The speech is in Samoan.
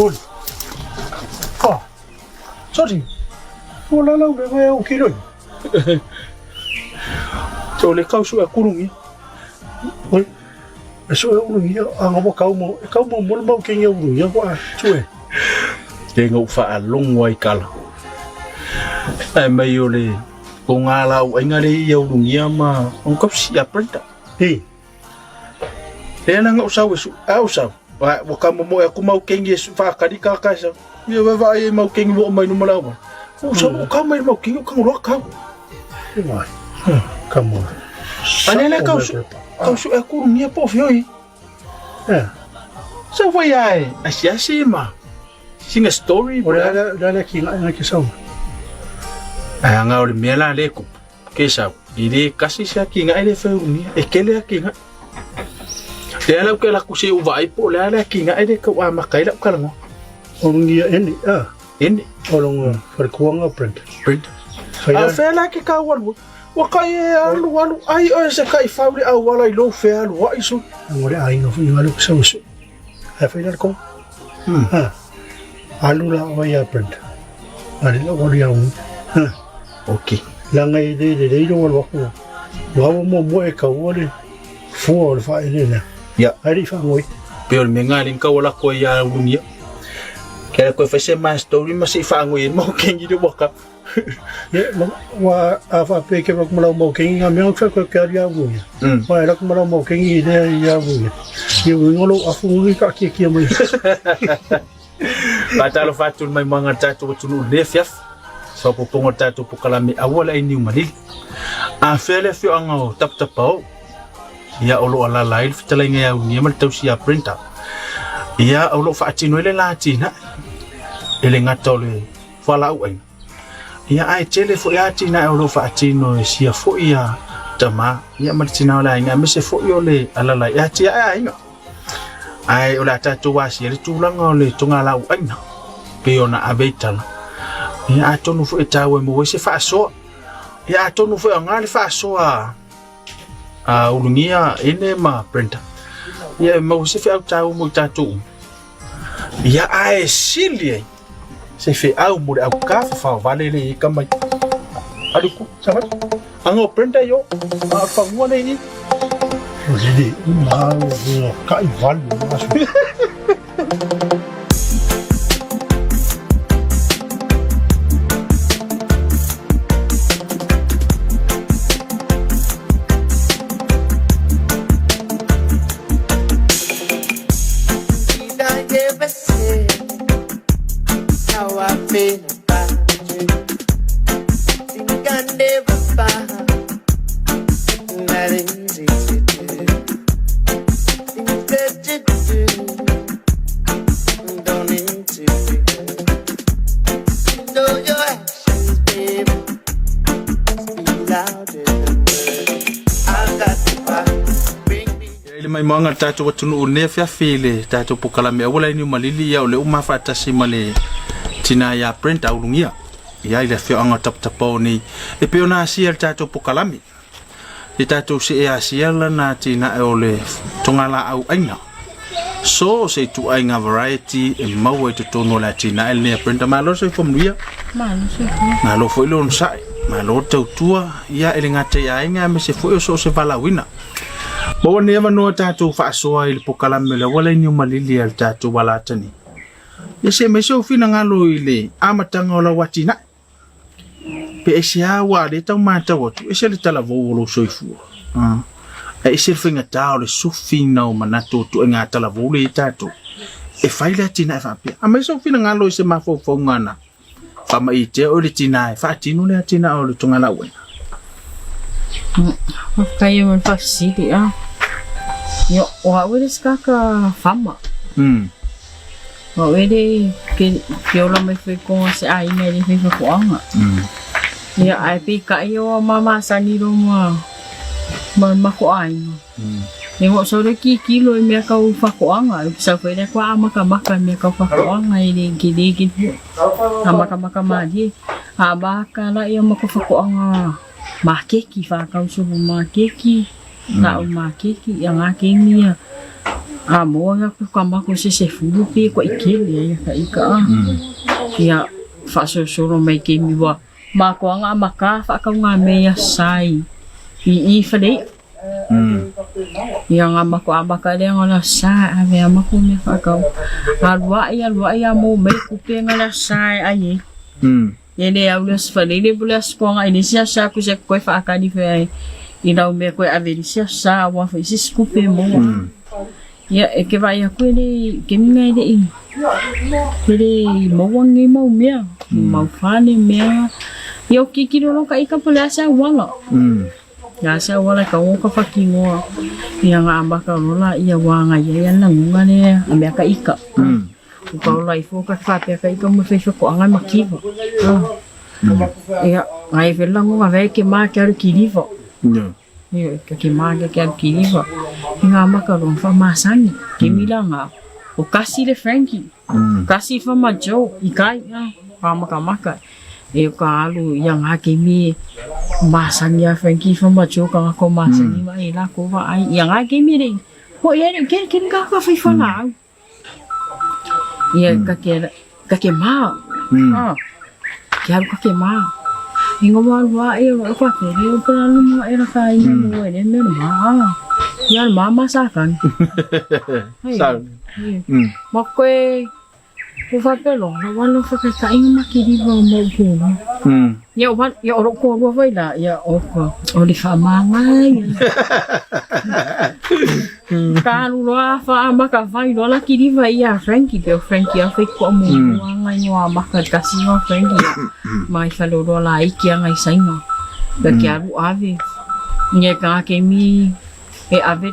Oi. Ah. Sorry. Ua la lau le vai au kilo. So le kau su e kurungi. Oi. E so e urungi a ngā kau mo e kau mo mo mau kengi urungi ko a tue. Te ngau wha longo ai kala. Ai mai o le ko ngā lau ai ngā le ia urungia ma on kausi a printer. Hi. Lea la ngau sau e su au sau. Wa wa ka mo e ku mau kengi e su wha kari ka ka sau. Ia wa wa ai mau kengi mo mai no mala wa. O sau o ka mai mau kengi o ka ngoro ka. E vai. Come on. Ane le kau su kau su e kurungia po fioi. Eh. Sau vai ai asiasi ma. Singa story O le le le ki ngai ke sau. Ai anga o le mea la le kupu. Ke sau. I le kasi se aki ngai le whaurungia. E kele aki ngai. Le ala ke la kusi u vai po le ala ki ngai le kau a makai la kalango. O rungia ene a. Ene. O longa wharekuanga print. Print. A whea ke kau alu. Wa kai e alu alu ai o se kai whauri au wala i lou whea alu wa isu. Ngore ai ngā whui ngalu ke sau su. Ai whai la ko. Ha. Alu la o ia print. Ale la walu ia ungi. Ha. Ok. La ngai le le le ro walu aku. Wa mo mo e kau le fua o le wha e le le. Ya. Ai ri wha ngoi. Pe o le mea ngā ringa wala koe ia urungia. Ke la koe whai se ma story ma se i whaangoi e mau kengi le waka. Ye, wa a wha pe ke wak malau mau kengi ngā mea wha koe ke aru ia urungia. Wa e lak malau mau kengi i lea ia urungia. Ia urungia lo afu ngi ka kia kia mai. Whātalo whātulu mai mā ngā tātou atunu le fiaf. Whapoponga tātou pokalame aua le ai niu malili. A whea le whio anga o tapatapa o. Ia o lo alala ai le fetalaiga ia Unia ma le tausi ia Brenda. Ia o lo faatino ai le la atinae e le gata o le fualaau aina. Ia ae tele foi atinae o lo faatino e sia foi ia tama ia ma le tina o le aiga aemaise foi o le alala i atiae aiga. Ae o le a tatou asia le tulaga o le togalaau aina pei ona ave i tala. Ia atonu foi e taua e maua ai se faasoa. Ia atonu foi aoga le faasoa a ulugia ene ma Brenda. Ia e maua se feau taua mo i tatou uma. Ia ae sili ai se feau mo le aukafafao vale le i ka mai. Aluku, sa mai. Anga o Brenda yo, a o fangua nei i. O le uma o ka i valu o aso. Did I ever say how I feel about you? Think I never find that easy to do. Things that you do don't need to be good. You know your actions, baby, speak louder than words. I've got the power. Bring me. I le maimoaga le tatou atunuu i lenei afiafi i le tatou pokalame aua laini o malili ia o le uma faatasi ma le tina ia Brenda Ulugia ia i le afioaga o Tapatapao nei e pei ona asia le tatou pokalame le tatou see asia lana atinae o le togalaau aina so se ituaiga variety e maua i totonu o le atinae lenei a Brenda. Malo le soifua manuia. Malo soifua. Malo foi le onosai. Malo le tautua ia e le gata i aiga aemaise foi o so o se valaauina. Maua nei avanoa tatou faasoa i le pokalame o le auala i Niumalili a le tatou Alatani. Ia se mai sou finagalo i le amataga o lau atinae. Pe aisea ua le tau matau atu, ese le talavou o lou soifua. Ae ese le faigata o le sufiina o manatu o ituaiga talavou lea i tatou. E fai le atinae faapea. Aumai sou finagalo i se mafaufauga na faamaiitea oe le tina e faatino le atinae o le togalauaina. Faafetai e mo le faafesili a. Ia, o au e le se kaka fama. O au e le ke, ke ola mai foi ko se aiga e le fai faatoaga. Ia, ae peitai o ma masani lo ma ma mako aiga. Ia ua sau le kikilo i mea kau faatoaga. Sau foi le kua amakamaka i mea kau faatoaga e le kele ke fua. Amakamaka malie. A maka la ia ma ko faatoaga makeki, whakau solo makeki, la'au makeki, ia ngā kemi ia. A maua ga ku ka mako se 10 pe ko ikele ai ka ika a. Ia faasolosolo mai keimi ua makoaga amaka faakauga me ia sai i i fale ia nga mako amaka lea nga la sa ave a mako mea faakau alu aluai a mo mai kupe nga la sa ai e e le au le sfalele po le asokoaga i le isi aso sa ku se koe faakali fai ai i lau mea koe ave i le isi aso sa ua fai se isi kupe moa. Ia e ke vaai aku e le kemi e le i e le maua nei mau mea mau fale mea ia o kikilo lo ka ika po le asa wala. Ia asa wala ka o ka whakingoa ia ngā amaka o la ia wā ngā ia ia langunga le a mea ka ika. O ka ola ifo ka whapea ka ika mo whaiwha ko angai makiwa. Ia ngai vela ngonga vei ke mā ke aru ki riva. Ia ka ke mā ke aru ki riva. I ngā maka ron wha māsangi. Ke mila ngā. O kasi le Frankie. Kasi wha ma Joe. I kai. Wha maka maka. E o ka alu ia ngā ke mi māsangi a Frankie wha ma Joe ka ngā ko māsangi ma e la ko wa ai. Ia ngā ke mi re. Ho ia re ke ke ngā ka whai whala au. Ia ka ke mā. Ah. Ke alu ka ke mā. I ngā wā rua e o ka ke reo pa alu mā e raka i ngā mō e re mea mā. Ia mā mā sa kan. Sa. Ma koe o whapelo, la walo whakatainga makiri wa mau pōno. Ia o ia o ko rua vai la ia o ko o le whamangai. Ka alu loa wha maka vai loa la kiri vai ia Frankie pe o Frankie a fai ko mo ngai ngoa maka kasi ngoa Frankie mai whale loa la iki a ngai sainga. Ka ke alu ave. Ia ka ke mi e ave.